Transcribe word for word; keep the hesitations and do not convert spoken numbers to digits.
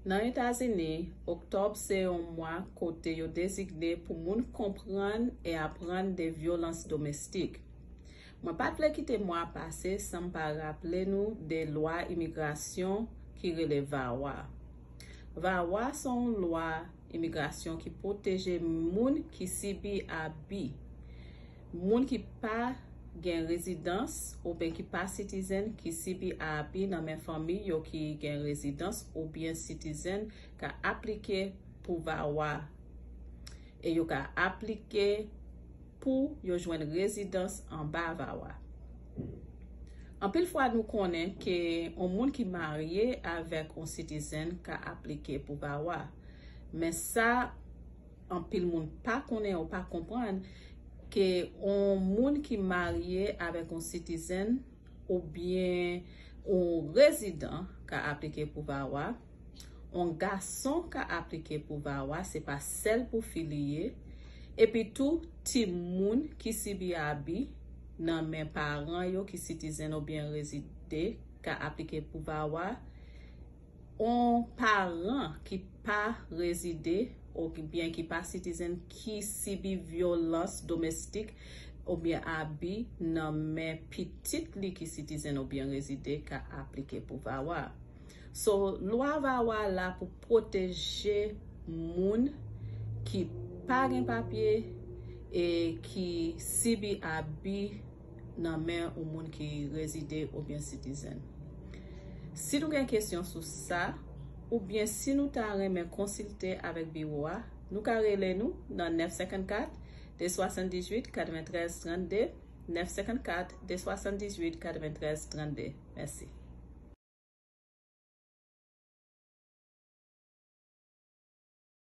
Nan Etazini, oktòb se yon mwa kote yo dezigne pou moun konprann e aprann de vyolans domestik. Mwen pa t vle kite mwa pase san m pa raple nou de lwa imigrasyon ki rele VAWA. VAWA se yon lwa imigrasyon ki pwoteje moun ki sibi abi, moun ki pa gen rezidans oubyen ki pa sitizen ki sibi abi nan men fanmi yo ki gen rezidans oubyen sitizen ka aplike pou VAWA, e yo ka aplike pou yo jwenn rezidans anba VAWA. Anpil fwa nou konnen ke yon moun ki marye avèk yon sitizen ka aplike pou VAWA. Men sa anpil moun pa konnen ou pa konprann ke yon moun ki marye avèk yon sitizen oubyen yon rezidan ka aplike pou VAWA. Yon gason ka aplike pou VAWA, se pa sèl pou fi li ye. Epi tou, timoun ki sibi abi nan men paran yo ki sitizen oubyen rezide ka aplike pou VAWA. Yon paran ki pa rezide oubyen ki pa sitizen ki sibi vyolans domestik oubyen abi nan men pitit li ki sitizen oubyen rezide ka aplike pou VAWA. So, lwa VAWA la pou pwoteje moun ki pa gen papye e ki sibi abi nan men yon moun ki rezide oubyen sitizen. Si nou gen kesyon sou sa, oubyen si nou ta renmen konsilte avèk biwo a, nou ka rele nou nan nèf senkankat, de swasanndizuit, katreventrèz, trannde, nèf senkankat, de swasanndizuit, katreventrèz, trannde. Mèsi.